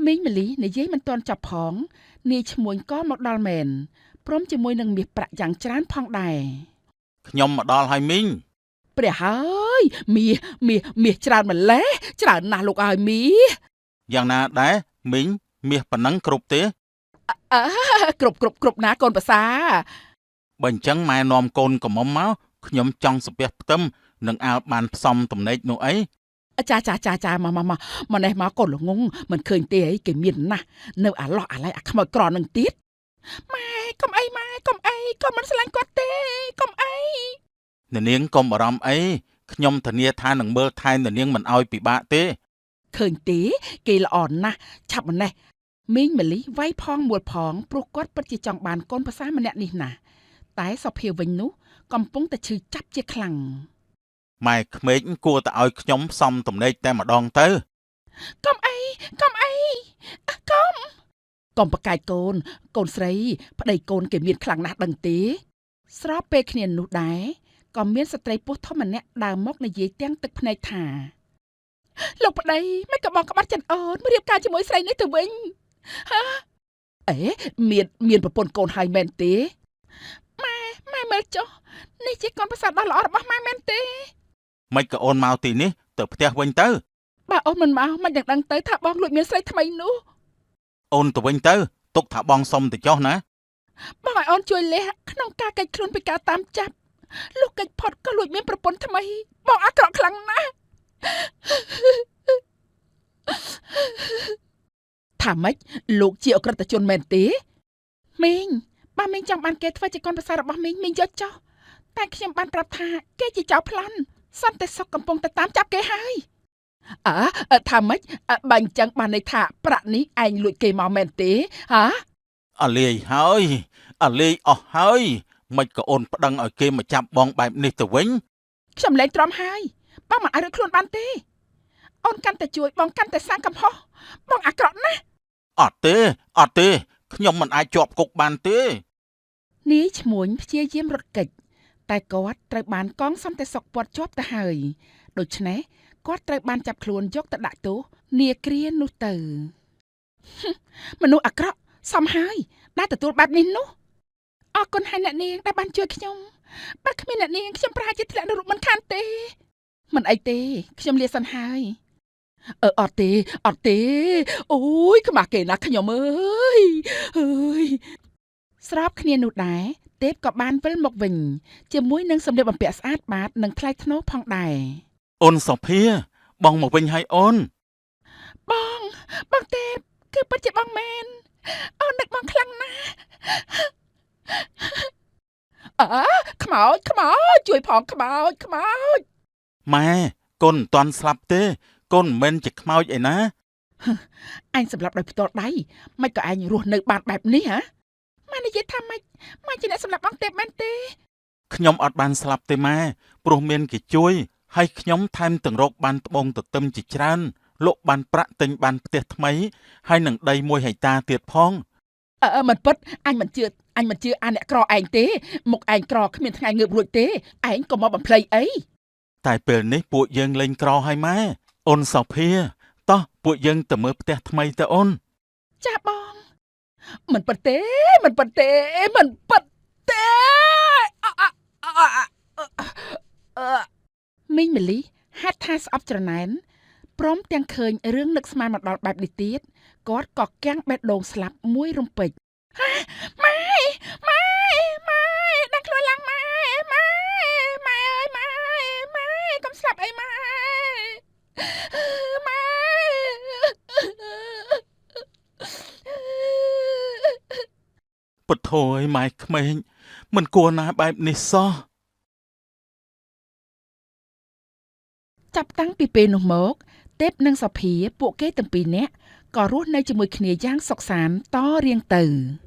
មីងម្លិះនិយាយមិនទាន់ចប់ផងនាយឈ្មួញក៏មកដល់មែនព្រមជាមួយនឹងមាសប្រាក់យ៉ាងច្រើនផងដែរ ខ្ញុំមកដល់ហើយមីង ព្រះហើយមាសមាសមាសច្រើនម្លេះច្រើនណាស់លោកអើយមាស យ៉ាងណាដែរមីងមាសប៉ុណ្ណឹងគ្រប់ទេ អើគ្រប់គ្រប់គ្រប់ណាកូនប្រសា បើអញ្ចឹងម៉ែនាំកូនកំមុំមកខ្ញុំចង់សំពះផ្ទឹមនឹងអាលបានផ្សំចំណេកនោះអី ចាចាចាចាមកមកមកមកនេះមកកូនល្ងងមិនឃើញទេអីគេមានណាស់នៅអាឡោះអាឡៃអាខ្មោចក្រនឹងទៀតម៉ែកុំអីម៉ែកុំអីកុំមិនស្រឡាញ់គាត់ទេកុំអី អ្នកនាងកុំបារម្ភអីខ្ញុំធានាថានឹងមើលថែអ្នកនាងមិនអោយពិបាកទេ ឃើញទេគេល្អណាស់ឆាប់ម្នេះមីងម្លិះវាយផងមួលផងព្រោះគាត់ពិតជាចង់បានកូនប្រសាម្នាក់នេះណាស់តែសុភាវិញនោះកំពុងតែឈឺចាប់ជាខ្លាំង ម៉ែក្មេកគួរតែឲ្យខ្ញុំផ្សំចំណេកតែម្ដងទៅ កុំអីកុំអីអះកុំកុំប្រកែកកូនកូនស្រីប្តីកូនគេមានខ្លាំងណាស់ដឹងទេស្របពេលគ្នានោះដែរក៏មានស្ត្រីពោះធំម្នាក់ដើរមកនិយាយទាំងទឹកភ្នែកថាលោកប្តីមិនក៏បងក្បាត់ចិនអូនមករៀបការជាមួយស្រីនេះទៅវិញហាអេមានមានប្រពន្ធកូនហើយមែនទេម៉ែម៉ែមើលចុះនេះជាកូនប្រសាដ៏ល្អរបស់ម៉ែមែនទេ មិនក៏អូនមកទីនេះទៅផ្ទះវិញទៅ បើអូនមិនមកមិនយ៉ាងដឹងទៅថាបងលួចមានស្រីថ្មីនោះ អូនទៅវិញទៅទុកថាបងសុំទៅចុះណា បងឲ្យអូនជួយលះក្នុងការកិច្ចខ្លួនពីការតាមចាប់លុះកិច្ចផុតក៏លួចមានប្រពន្ធថ្មីបងអាក្រក់ខ្លាំងណាស់ថាម៉េចលោកជាអក្រិតជនមែនទេមីងបើមីងចង់បានគេធ្វើជាកូនប្រសាររបស់មីងមីងយកចុះតែខ្ញុំបានប្រាប់ថាគេជាចៅប្លន់សន្តិសុខកំពុងតែតាមចាប់គេហើយអើថាម៉េចបើអញ្ចឹងបានន័យថាប្រាក់នេះឯងលួចគេមកមែនទេហ៎ អាលាយហើយអាលាយអស់ហើយមិនក៏អូនប្តឹងឲ្យគេមកចាប់បងបែបនេះទៅវិញ ខ្ញុំលែងទ្រាំហើយបងមិនអាចរួចខ្លួនបានទេអូនកាន់តែជួយបងកាន់តែសាងកំហុសបងអាក្រក់ណាស់ អត់ទេអត់ទេខ្ញុំមិនអាចជាប់គុកបានទេ នាយឈ្មួញព្យាយាមរត់គេចតែគាត់ត្រូវបានកងសន្តិសុខពាត់ជាប់ទៅហើយដូច្នេះគាត់ត្រូវបានចាប់ខ្លួនយកទៅដាក់ទោសនាគ្រានោះទៅហឹមមនុស្សអាក្រក់សំហើយដែលទទួលបែបនេះនោះអរគុណហើយអ្នកនាងដែលបានជួយខ្ញុំបើគ្មានអ្នកនាងខ្ញុំប្រហែលជាធ្លាក់នៅរូបមិនខានទេមិនអីទេខ្ញុំលាសិនហើយអឺអត់ទេអត់ទេអូយខ្មាស់គេណាស់ខ្ញុំអើយអើយស្របគ្នានោះដែរទេពក៏បានវិលមកវិញជាមួយនឹងសម្លៀកបំពាក់ស្អាតបាតនិងថ្លៃថ្នូរផងដែរ អូនសុភាបងមកវិញហើយអូន បងបងទេពគឺពិតជាបងមែនអូននឹកបងខ្លាំងណាស់អើខ្មោចខ្មោចជួយផងខ្មោចខ្មោច ម៉ែកូនមិនទាន់ស្លាប់ទេកូនមិនមែនជាខ្មោចឯណា អញសម្លាប់ដោយផ្ទាល់ដៃមិនក៏ឯងរស់នៅបានបែបនេះហ៎ម៉ែនិយាយថាម៉េចម៉ែជាអ្នកសម្លាប់បងទេពមែនទេ ខ្ញុំអត់បានស្លាប់ទេម៉ែព្រោះមានគេជួយហើយខ្ញុំថែមទាំងរកបានត្បូងទទឹមជាច្រើនលក់បានប្រាក់ទិញបានផ្ទះថ្មីហើយនឹងដី1ហិកតាទៀតផង អឺមិនពិតអញមិនជឿអញមិនជឿអាអ្នកក្រឯងទេមុខឯងក្រគ្មានថ្ងៃងើបរួចទេឯងក៏មកបំភ្លៃអី តែពេលនេះពួកយើងលែងក្រហើយម៉ែអូនសុភាតោះពួកយើងទៅមើលផ្ទះថ្មីទៅអូន ចាបងមិនពិតទេមិនពិតទេមិនពិតទេអអអអអឺមីងមលីហេតុថាស្អប់ច្រណែនព្រមទាំងឃើញរឿងនឹកស្មានមកដល់បែបនេះទៀតគាត់ក៏គាំងបេះដូងស្លាប់មួយរំពេចហាម៉ែម៉ែម៉ែដាក់ខ្លួនឡើងម៉ែម៉ែម៉ែអើយម៉ែម៉ែកុំស្លាប់អីម៉ែម៉ែ ពុទ្ធោអើយម៉ែក្មេងមិនគួរណាបែបនេះសោះ ចាប់តាំងពីពេលនោះមក ទេពនិងសុភាពួកគេទាំងពីរនាក់ក៏រស់នៅជាមួយគ្នាយ៉ាងសុខសាន្តតរៀងទៅ។